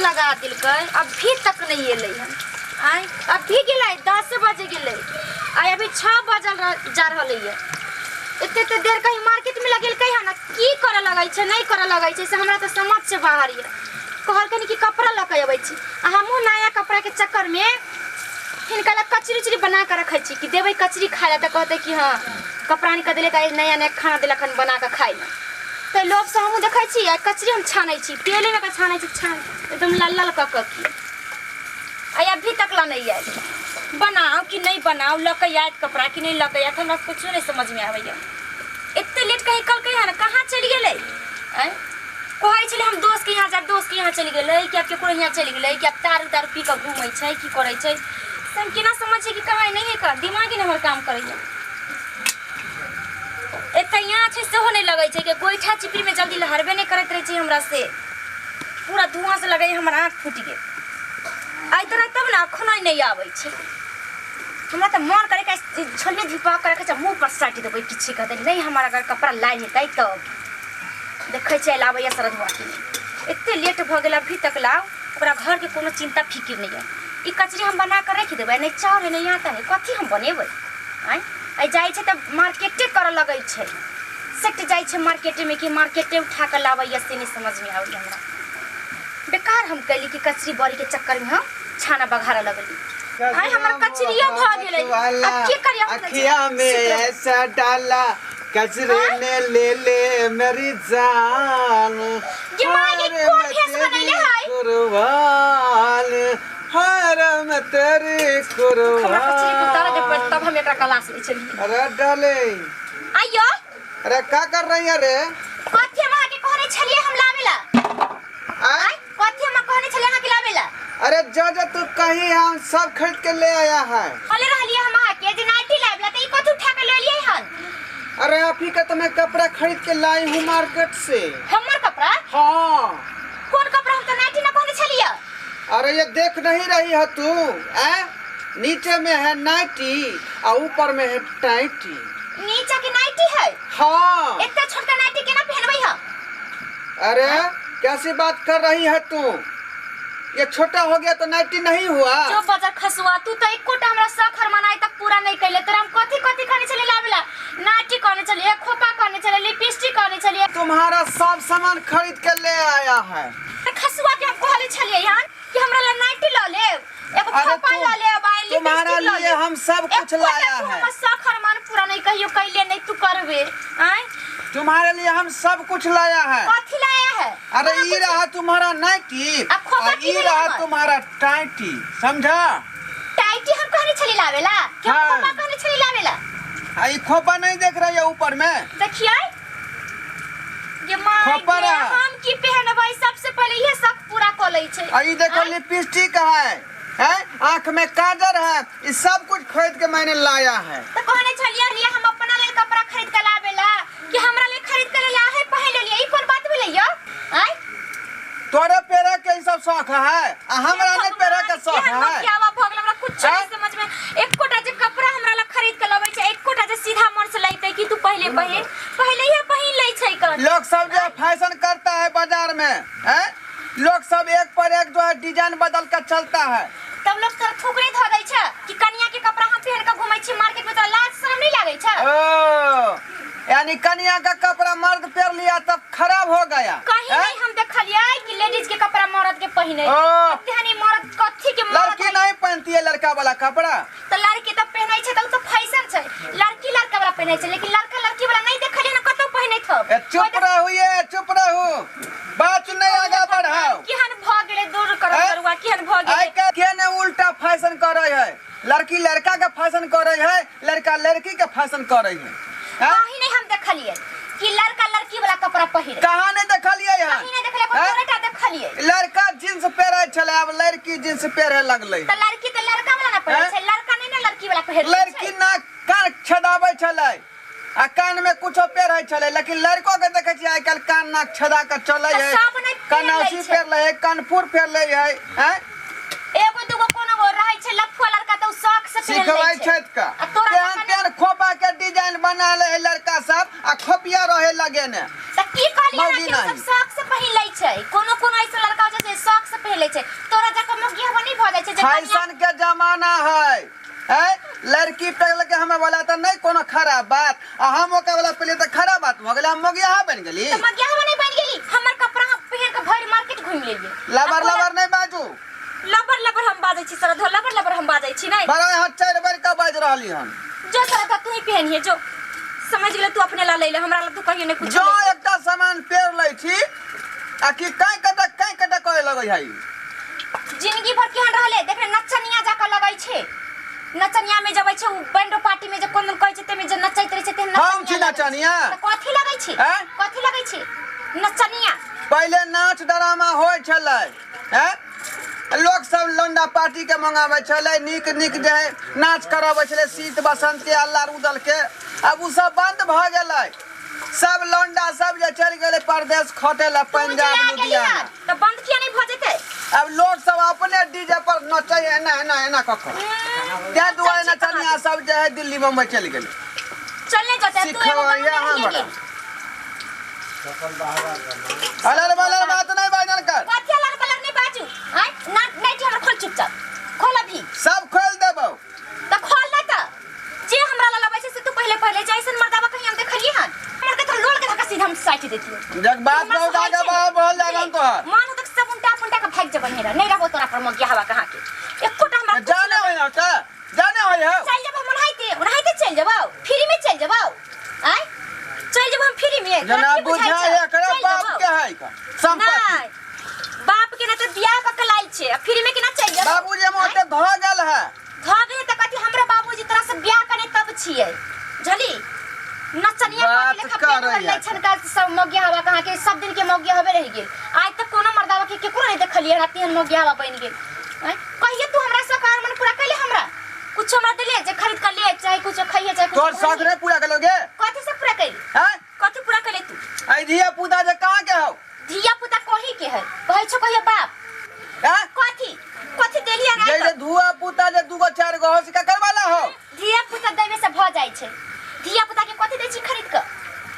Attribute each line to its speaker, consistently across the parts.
Speaker 1: लगा दिलकै, अभी तक नहीं एलै हन। आय अभी गेलै 10 बजे गेलै, आय अभी 6 बजल जा रहलै है। एते एते देर कहीं मार्केट में लगेलकै हन, की करऽ लगै छै नहीं करऽ लगै छै से हमरा तऽ समझ से बाहर ये। कहलकनि कि कपड़ा लऽ के अबै छी, आ हमहूँ नया कपड़ा के चक्कर में हिनका लग कचरी उचरी बना के रखै छी कि देबै कचरी खाय लए तऽ कहतै कि हँ कपड़ा आनि कऽ देलकै, नया नया खाना देलक हन बना कऽ खाय लए। तऽ लोभसँ हमहूँ देखै छी आ कचरी हम छानै छी, तेलेमे कऽ छानै छी, छान एकदम लाल लाल कऽ कऽ की। आइ अभी तक ला नहीं आयल, बनाउ कि नहीं बनाउ, लऽ कऽ आयत कपड़ा कि नहीं लऽ कऽ आयत, हमरा कुछो नहीं समझमे आबैए। एते लेट कहीं कलकै हन, कहाँ चलि गेलै? आँय कहै छलै हम दोस्तके यहाँ जायब, दोस्तके यहाँ चलि गेलै कि आब केकरो यहाँ चलि गेलै कि आब दारू तारू पी कऽ घूमै छै की करै छै से हम केना समझ छै कि कहाँ नहि है, का दिमागे नहि हमर काम करैए। एतऽ यहाँ छै सेहो नहि लगै छै कि गोइठा चिपरीमे जल्दी लहरबे नहि करैत रहै छै हमरा से, पूरा धुआँ से लगैए हमर आँखि फूटि गेल। आइ तरह तब ने अखनो नहि आबै छै। हमरा तऽ मन करे के छोले झिपा के रखै छै, मुँह पर साटि देबै किछु कहतै नहि, हमर अगर कपड़ा लाइ हेतै तब देखै छियै लाबैए शरदुआ के। एते लेट भऽ गेल अभी तक लाउ, ओकरा घरके कोनो चिंता फिकिर नहि यऽ। ई कचरी हम बना कऽ राखि देबै, नहि चाउर है नहि आटा है, कथी हम बनेबै? आँय आइ जाइ छै तऽ मार्केटे करऽ लगै छै, सेट जाइ छै मार्केटेमे कि मार्केटे उठा कऽ लाबैए से नहि समझमे आबैए हमरा। बेकार हम कैली कि कचरी बड़ी के चक्कर में हम छाना बघारऽ लगली। आइ हमर कचरियो भऽ गेलै, अब की करियै हम?
Speaker 2: अखिया में ऐसा डाला कचरे ने ले ले मेरी जान।
Speaker 1: ये माय के
Speaker 2: हर
Speaker 1: कोन
Speaker 2: मैं
Speaker 1: भेष
Speaker 2: तेरी
Speaker 1: बनैले है?
Speaker 2: कुर्बान, हर मैं तेरी
Speaker 1: हमरा कचरी के उतारऽ दे
Speaker 2: कुर्बान।
Speaker 1: तब हम एकरा क्लास ले चलिए।
Speaker 2: अरे डार्लिंग
Speaker 1: आइयो।
Speaker 2: अरे का कर रही है रे?
Speaker 1: कथी हम अहाँके कहने छलियै हम लाबे ला?
Speaker 2: आय?
Speaker 1: कथी हम कहने छलियै अहाँके लाबे ला?
Speaker 2: अरे जो जो तू कही हम सब खरीद के ले आया है।
Speaker 1: कहले रहलियै हम अहाँके जे नाइटी लाबे ला, तऽ ई कथी उठा के ले एलियै हन?
Speaker 2: अरे आप ही का तो मैं कपड़ा खरीद के लाई हूँ मार्केट से।
Speaker 1: हमर कपड़ा?
Speaker 2: हाँ।
Speaker 1: कोन कपड़ा? हम तऽ नाइटी ना कहने छलियै।
Speaker 2: अरे ये देख नहीं रही है तू? ऐ नीचे में है नाइटी और ऊपर में है टाइटी।
Speaker 1: नीचा के नाइटी है?
Speaker 2: हाँ।
Speaker 1: एते छोटका नाइटी केना पहनबै हम?
Speaker 2: अरे कैसी बात कर रही है तू, ये छोटा हो गया तो नाइटी नहीं हुआ?
Speaker 1: जो बजर खसुआ तू तो एकोटा हमरा शौक हरमनाई तक पूरा नहीं कैले। तोरा हम कथी कथी कहने छलियै लाबेला? नाइटी कहने छलियै, खोपा कहने छलियै, लिपस्टिक कहने छलियै।
Speaker 2: तुम्हारा सब सामान खरीद के ले आया है।
Speaker 1: खसुआ के हम कहले छलियै हन कि हमरा ला नाइटी ल लेब, एगो
Speaker 2: अरे
Speaker 1: खोपा ल लेब, आ लिपस्टिक
Speaker 2: तुम्हारा
Speaker 1: ल
Speaker 2: लिए
Speaker 1: लेब।
Speaker 2: हम सब कुछ
Speaker 1: एकोटा
Speaker 2: लाया
Speaker 1: तू
Speaker 2: है।
Speaker 1: हमर शौक हरमान पूरा नहीं कहियो कैले नहीं तू करबे। आय
Speaker 2: तुम्हारे लिए हम सब कुछ लाया है।
Speaker 1: कथी लाया है?
Speaker 2: अरे ये रहा तुम्हारा नाइटी
Speaker 1: अब खोपा
Speaker 2: और
Speaker 1: की
Speaker 2: ये
Speaker 1: भेलै
Speaker 2: रहा
Speaker 1: हमर?
Speaker 2: तुम्हारा टाइटी, समझा?
Speaker 1: टाइटी हम कहने छली लावेला कि हम
Speaker 2: हाँ।
Speaker 1: खोपा कहने छली लावेला?
Speaker 2: आ ये खोपा नहीं देख रही है ऊपर में?
Speaker 1: देखिए ये माय
Speaker 2: खोपा
Speaker 1: गे,
Speaker 2: रहा।
Speaker 1: हम की पहनबै? सबसे पहले ये शौक पूरा कऽ लै छै।
Speaker 2: आ ये देखो
Speaker 1: आँय?
Speaker 2: लिपस्टिक है, है आँख में काजर है, ये सब कुछ खरीद के मैंने लाया है।
Speaker 1: तो कहने छलियै लिए हम अपना लेल कपड़ा खरीद के लावेला कि हमरा लेल खरीद के ला है पहिन लेलियै, ई कोन बात भेलै यौ? आँय
Speaker 2: तोरे पेरा के ई सब शौक है आ हमरा नहीं पेरा के शौक
Speaker 1: केहन
Speaker 2: है।
Speaker 1: बकियावा भऽ गेल, हमरा कुछो
Speaker 2: आँय?
Speaker 1: नहीं समझ में। एकोटा जे कपड़ा हमरा ला खरीद के लबै छै, एकोटा जे सीधा मन से लैतै कि तू पहिले पहिन, पहिले ही पहिन लै छै कन।
Speaker 2: लोग सब जो फैशन करता है बाजार में, हैं? लोग सब एक पर एक जो है डिजाइन बदल कर चलता है।
Speaker 1: तब लोग तोरा थुकरे धऽ दै छै कि कनिया के कपड़ा हम पहन के घूमै छी मार्केट में, तोरा लाज शरम नहीं लागै छै?
Speaker 2: ओ यानी कनिया का कपड़ा मर्द पहन लिया तब खराब हो गया।
Speaker 1: कहीं
Speaker 2: हैं?
Speaker 1: नहीं हम देखलियै कि लेडीज के कपड़ा मर्द के पहिने।
Speaker 2: ओ।
Speaker 1: तेहनी मर्द कथी के मर्द
Speaker 2: लड़की
Speaker 1: है?
Speaker 2: नहीं पहनती है लड़का वाला कपड़ा।
Speaker 1: तो लड़की तो पहनै छै त उ तो फैशन छै, लड़की लड़का वाला पहनै छै, लेकिन लड़का लड़की वाला नहीं देखलियै न कतौ पहिनै थो।
Speaker 2: ए, चुप रहू ये, चुप रहू, बात नहीं आगा बढ़ाओ।
Speaker 1: केहन भऽ गेलै दूर करब
Speaker 2: हैं?
Speaker 1: करुआ, केहन भऽ गेलै?
Speaker 2: आइ काल्हि के ने उल्टा फैशन करे है, लड़की लड़का के फैशन करे है, लड़का लड़की के फैशन करे है। हैं?
Speaker 1: कहीं नहीं हम देखलियै कि लड़का लड़की वाला कपड़ा पहिरे।
Speaker 2: कहाँ नहीं देखलियै हन?
Speaker 1: कहीं नहीं देखलियै,
Speaker 2: हैं?
Speaker 1: तोरे टा देखलियै।
Speaker 2: लड़का जींस पहिरे छलै, आब लड़की जींस पहिरे लगलै।
Speaker 1: तऽ लड़की तऽ लड़का वाला ना पहिरे
Speaker 2: हैं?
Speaker 1: छै, लड़का नहीं ना लड़की वाला पहिरे
Speaker 2: लड़की नाक कान छेदाबै छलै आ कान में कुछो पहिरे छलै, लेकिन लड़को के देखै छियै आइ काल्हि कान नाक छेदा के चलै
Speaker 1: तऽ
Speaker 2: है,
Speaker 1: सब नहि पहिर लै
Speaker 2: कनौसी
Speaker 1: छै।
Speaker 2: पहिर लै है, कानपुर पहिर लै है, हैं?
Speaker 1: एगो दूगो कोनो गो रहै छै लफुआ लड़का तऽ उ शौक से पहिन लै
Speaker 2: सिखबै
Speaker 1: छै।
Speaker 2: छथि का
Speaker 1: आ तोरा
Speaker 2: तेहन
Speaker 1: जकाँ
Speaker 2: तेहन खोपा के डिजाइन बना ले है लड़का सब आ खोपिया रहे लगे ने।
Speaker 1: त की कहलियै
Speaker 2: मौगी
Speaker 1: कि ओ सब
Speaker 2: नाही।
Speaker 1: शौक से पहिन लै छै। कोनो कोनो ऐसन लड़का होइ छै जे शौक से पहिन लै छै। तोरा जकाँ मौगी हवा नहि भऽ जाइ छै जे कनिया
Speaker 2: फैशन के जमाना है है लड़की पे के हमें वाला तो नहीं कोनो खराब बात आ हम ओकर वाला पहले तो खराब बात भऽ गेलै, हम मौगियाहा बनि गेली।
Speaker 1: त मौगिया हवा नहि बनि गेली। हमर कपड़ा हम पहिन के भरि मार्केट घुमि लेलियै।
Speaker 2: लबर लबर नहीं बाजू।
Speaker 1: लबर लबर हम बाजै छी सरधो, लबर लबर हम बाजै छी नहीं।
Speaker 2: बड़ा यहाँ चारि बेर के बाजि रहली हन।
Speaker 1: जो सरधो तू ही पहनिए जो, समझ गेलै तू अपने ला ले ले, हमरा ला तू कहियो नहीं कुछ
Speaker 2: जो एकटा सामान पेर लै छी आ कि काई कटा काई कटा करे लगै है।
Speaker 1: जिंदगी भर केहन रहले देख रे, नचनिया जाके लगै छै। नचनिया में जबै छै उ बैंडो पार्टी में जे कोन कोन कहै छै तेमे जे नचैत रहै छै तेहन
Speaker 2: हम छी
Speaker 1: नचनिया लगै छै।
Speaker 2: नचनिया।
Speaker 1: त कथी लगै छै?
Speaker 2: हैं?
Speaker 1: कथी लगै छै नचनिया?
Speaker 2: पहिले नाच ड्रामा होइ छलै हैं, लोक सब लौंडा पार्टी के मंगाबै छलै, नीक नीक जे है नाच कराबै छलै शीत बसंत के अल्लाह रुदल के। अब उ सब बंद भऽ गेलै, सब लौंडा सब जे चलि गेलै परदेश खटै लए
Speaker 1: तू जे
Speaker 2: पंजाब
Speaker 1: आ गेली
Speaker 2: लुधियाना।
Speaker 1: हन, त बंद किया नहीं भऽ जेतै?
Speaker 2: अब लोग सब अपने डीजे पर नचै एना एना एना कऽ कऽ, तें दुआरे नचनिया सब जे है दिल्ली बम्बई चलि गेलै।
Speaker 1: चलने जेतै तू एगो गाँव में
Speaker 2: सिखबैया
Speaker 1: रहिए
Speaker 2: हमरा।
Speaker 1: गेल।
Speaker 2: अलर बलर बात नहीं बाजल कर।
Speaker 1: कथी अलर बलर नहीं बाजू? आँय ना नहीं हमरा खोल, चुपचाप खोल अभी।
Speaker 2: सब खोल देबौ।
Speaker 1: त खोल ना त जे हमरा ला लबै छै से तू पहिले पहिले छै। ऐसन मर्दाबा कहीं हम देखलियै हन? हमर के तो लोल के धक्का सीधा हम साटि देतियै।
Speaker 2: जब बात
Speaker 1: हमरा
Speaker 2: बहुत
Speaker 1: सुनाइ
Speaker 2: आगे
Speaker 1: छै।
Speaker 2: बढ़ जागन तोहर।
Speaker 1: मन होतक सब उल्टा पुल्टा के भागि जेबै हेरा, नहीं रहबो तोरा पर मगिया हवा कहाँ के। एकोटा हमरा कुछ
Speaker 2: जाने होय ना त जाने होय हो।
Speaker 1: चल जेबो हम ओनाहिते, ओनाहिते चल जेबो, फ्री में चल जेबो। आँय चल जेबो हम फ्री में। तोरा
Speaker 2: जना
Speaker 1: की बुझाइ
Speaker 2: बुझाय
Speaker 1: छौ?
Speaker 2: एकरा
Speaker 1: चल
Speaker 2: बाप
Speaker 1: जेबौ।
Speaker 2: के है का संपत्ति।
Speaker 1: नहीं बाप के ना त बियाह क के लायल छै, आ फ्री में केना चल जेबो?
Speaker 2: बाबूजी हम ओते ध गेल है।
Speaker 1: ध गेल त कथी? हमरा बाबूजी तोरा से बियाह करे तब छियै झली। नचनिया
Speaker 2: बात
Speaker 1: पार्टी लेखा
Speaker 2: करैया।
Speaker 1: पेट भरलै छन का सब मौगिया हवा कहाँ के, सब दिन के मौगिया हवे रहि गेल। आइ तक कोनो मर्दावा के केकरो नहीं देखलियै हन तेहन मौगिया हवा बनि गेल। आँय कहिए तू हमरा सब मन पूरा कैले? हमरा कुछ हमरा देले जे खरीद कर ले, चाहे कुछ खाइए चाहे कुछ
Speaker 2: तोर शौक
Speaker 1: पहनिए।
Speaker 2: नहीं पूरा करोगे?
Speaker 1: कथी से पूरा कैली?
Speaker 2: हैं?
Speaker 1: कथी पूरा कैले तू?
Speaker 2: आई धिया पुता जे कहाँ के हौ?
Speaker 1: धिया पुता कही के है, कहै छौ कहिए बाप।
Speaker 2: हैं?
Speaker 1: कथी कथी देलियै
Speaker 2: जे
Speaker 1: ना?
Speaker 2: जे धुआ पुता जे दूगो चार गो हो से ककर वाला हो?
Speaker 1: धिया पुता देवे से भ जाइ छै। धिया पुता के कथी दै छी खरीद क?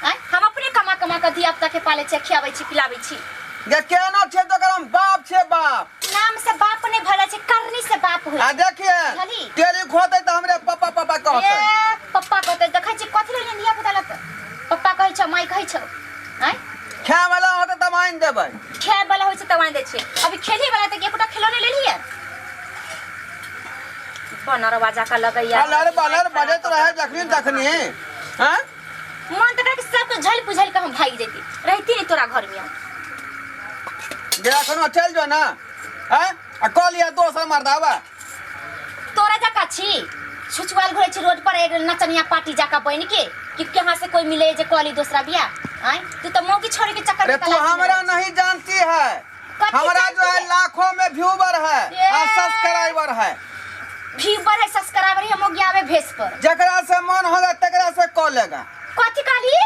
Speaker 1: आँय हम अपने कमा कमा क धिया पुता के पालै छी, खियाबै छी पिलाबै छी।
Speaker 2: जे केना छै तो हम बाप छै बाप।
Speaker 1: नाम से बाप नहीं भऽ जाइ छै, करनी से बाप होइ
Speaker 2: आ
Speaker 1: छै।
Speaker 2: देखिए
Speaker 1: बुझली?
Speaker 2: तेरी खोते त हमरे पापा पापा कहते।
Speaker 1: ए पप्पा कहतै देखै छी कथी लेलियै धिया पुता लग? पप्पा कहै छौ, माय कहै छौ। आँय
Speaker 2: खाय वाला होते तब आनि देबै।
Speaker 1: खाय वाला होइ छै तब आनि दै छियै। अभी खेलही वाला तऽ एकोटा खेलौने लेलियै? बनरवा जाका लगैया।
Speaker 2: अलर बलर बजैत रहे जखनी तखनी। हैं?
Speaker 1: मन तऽ करे कि सबके झलि पुझलि कऽ हम भागि जैती, रहिती नहीं तोरा घर में।
Speaker 2: जे एखनो चलि जो ना हैं आ कऽ लिअ दोसर मर्दावा।
Speaker 1: तोरा जका छी छुछुआल घुरै छी रोड पर एक नचनिया पार्टी जाका बनि के कि कहाँ से कोई मिले जे कॉली दूसरा बियाह। आँय तू तो मौगी छोड़े के चक्कर
Speaker 2: अरे
Speaker 1: में
Speaker 2: तू
Speaker 1: तलाश में
Speaker 2: हमरा
Speaker 1: रहै छी।
Speaker 2: नहीं जानती है।
Speaker 1: कथी
Speaker 2: हमरा जो
Speaker 1: जानती
Speaker 2: है
Speaker 1: है?
Speaker 2: लाखों में व्यूवर है
Speaker 1: ए।
Speaker 2: और सब्सक्राइबर है।
Speaker 1: व्यूवर है सब्सक्राइबर है मौगी आवे भेस पर।
Speaker 2: जकरा से मन होगा तकरा से कऽ लेगा।
Speaker 1: कथी कहली?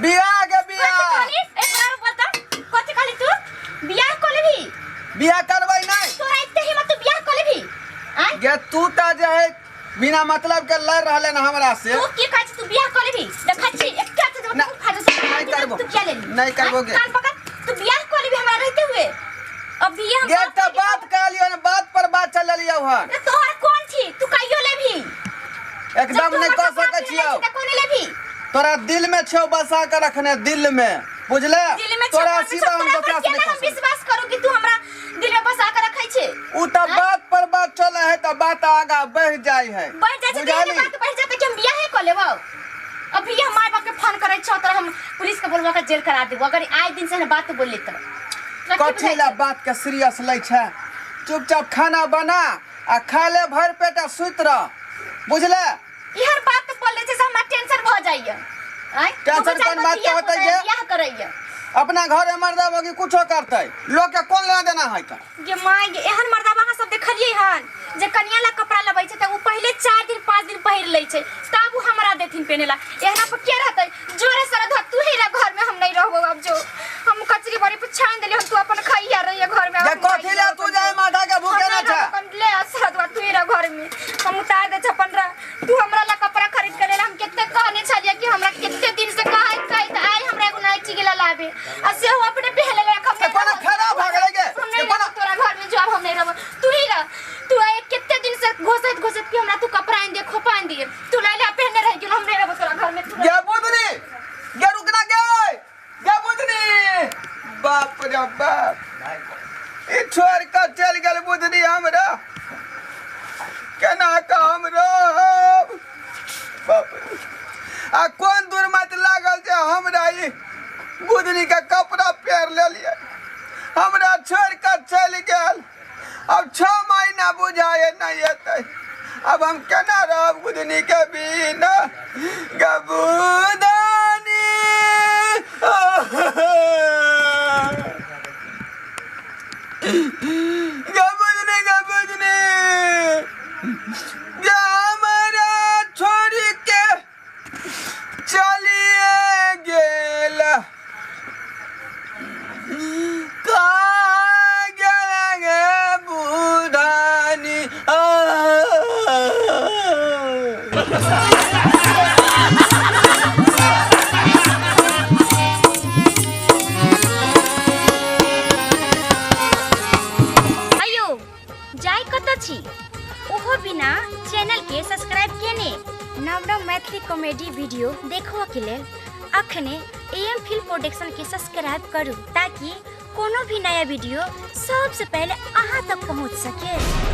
Speaker 2: बियाह के
Speaker 1: कथी
Speaker 2: बियाह।
Speaker 1: कहली? एक बार बोलता कथी कहली तू? बियाह कऽ लेबही?
Speaker 2: बियाह करबै नहीं।
Speaker 1: तोरा एते हिम्मत तू बियाह कऽ लेबही? आँय
Speaker 2: गे तू तऽ जे है बिना मतलब के लड़ रहले ना हमरा से।
Speaker 1: तू की कहै छी तू बियाह कऽ लेबही? देखै छी एकटा चीज
Speaker 2: ना,
Speaker 1: तू फाटो से
Speaker 2: नहीं करबो।
Speaker 1: तू किया लेली?
Speaker 2: नहीं करबो गे।
Speaker 1: कान पकड़, तू बियाह कऽ लेबही हमरा रहते हुए? अभी हम
Speaker 2: गे एकटा बात कहलियो ना, बात पर बात चललियो हन।
Speaker 1: रे तोहर कोन छी? तू कहियो लेबही?
Speaker 2: एकदम नहीं कह सकै छियौ।
Speaker 1: त कोने लेबही?
Speaker 2: तोरा दिल में छौ बसा के रखने दिल में, बुझले?
Speaker 1: दिल में छौ,
Speaker 2: तोरा
Speaker 1: मन में छौ,
Speaker 2: सिवा हम
Speaker 1: तोरा
Speaker 2: दोसरा
Speaker 1: पर
Speaker 2: से
Speaker 1: केना
Speaker 2: नहीं
Speaker 1: हम
Speaker 2: कह सकै।
Speaker 1: विश्वास करू कि तू हमरा दिल में बसा के रखै छै?
Speaker 2: उ तऽ बात पर बात चले है तऽ बात आगा बढ़ जाय है।
Speaker 1: बढ़ जाइ छै तऽ
Speaker 2: बुझली?
Speaker 1: बात बढ़ जेतै कि हम बियाहे कऽ लेबौ। अभी हम माय बाप के फोन करै छौ तोरा हम पुलिस के बोलवा के जेल करा देबो अगर आइ दिन से बात बोलली तऽ। तोरा की
Speaker 2: कथी
Speaker 1: बुझाइ
Speaker 2: ला
Speaker 1: छौ?
Speaker 2: बात के सीरियस लै छै? चुपचाप खाना बना आ खा ले भरि पेट आ सुति रह, बुझले?
Speaker 1: इहर बात बोल दै छै से हमरा टेंशन भऽ जाइए। आँय
Speaker 2: टेंशन कोन बात के होतै गे?
Speaker 1: बियाह करैया
Speaker 2: अपना घर में मर्दा होगी कुछो करतै, लोग के कोन लेना देना है का?
Speaker 1: गे my गे, एहन मर्दाबा अहाँ सब देखलियै हन जे कनिया ला कपड़ा लबै छै तऽ उ पहिले 4 दिन 5 दिन पहिर लै छै तब उ हमरा देथिन पेने ला। एहना पर के रहतै? जोरे सरद तू ही रह घर में, हम नहीं रहबो अब। जो हम कचरी बड़ी पर छान देलियै हन, तू अपन खाइया रहिए घर में।
Speaker 2: जे कथी ला तू जाय माथा के भूखे ना छा?
Speaker 1: ले सरदवा तू ही रह घर में, हम उतार घर में तुरंत।
Speaker 2: गे बुधनी, गे रुकना गे, गे बुधनी। बाप रे बाप, ई छोड़ के चलि गेल बुधनी हमरा, केना कऽ हम रहब? बाप रे, आ कोन दुर्मत लागल जे हमरा ई बुधनी के कपड़ा पहिर लेलियै, हमरा छोड़ के चलि गेल। अब 6 महीना बुझाए नहीं एतै, अब हम केना रहब बुधनी के बिना? गे बुधनी, गे बुधनी, गे बुधनी, गे हमरा छोड़ के चलिए गेल, कहाँ गेल गे बुधनी?
Speaker 1: अयो जाय कतऽ छी ओहो बिना चैनल के सब्सक्राइब केने? नव नव मैथिली कॉमेडी वीडियो देखबऽ के लेल अखने एम फिल्म प्रोडक्शन के सब्सक्राइब करू ताकि कोनो भी नया वीडियो सबसे पहले अहाँ तक पहुँच सके।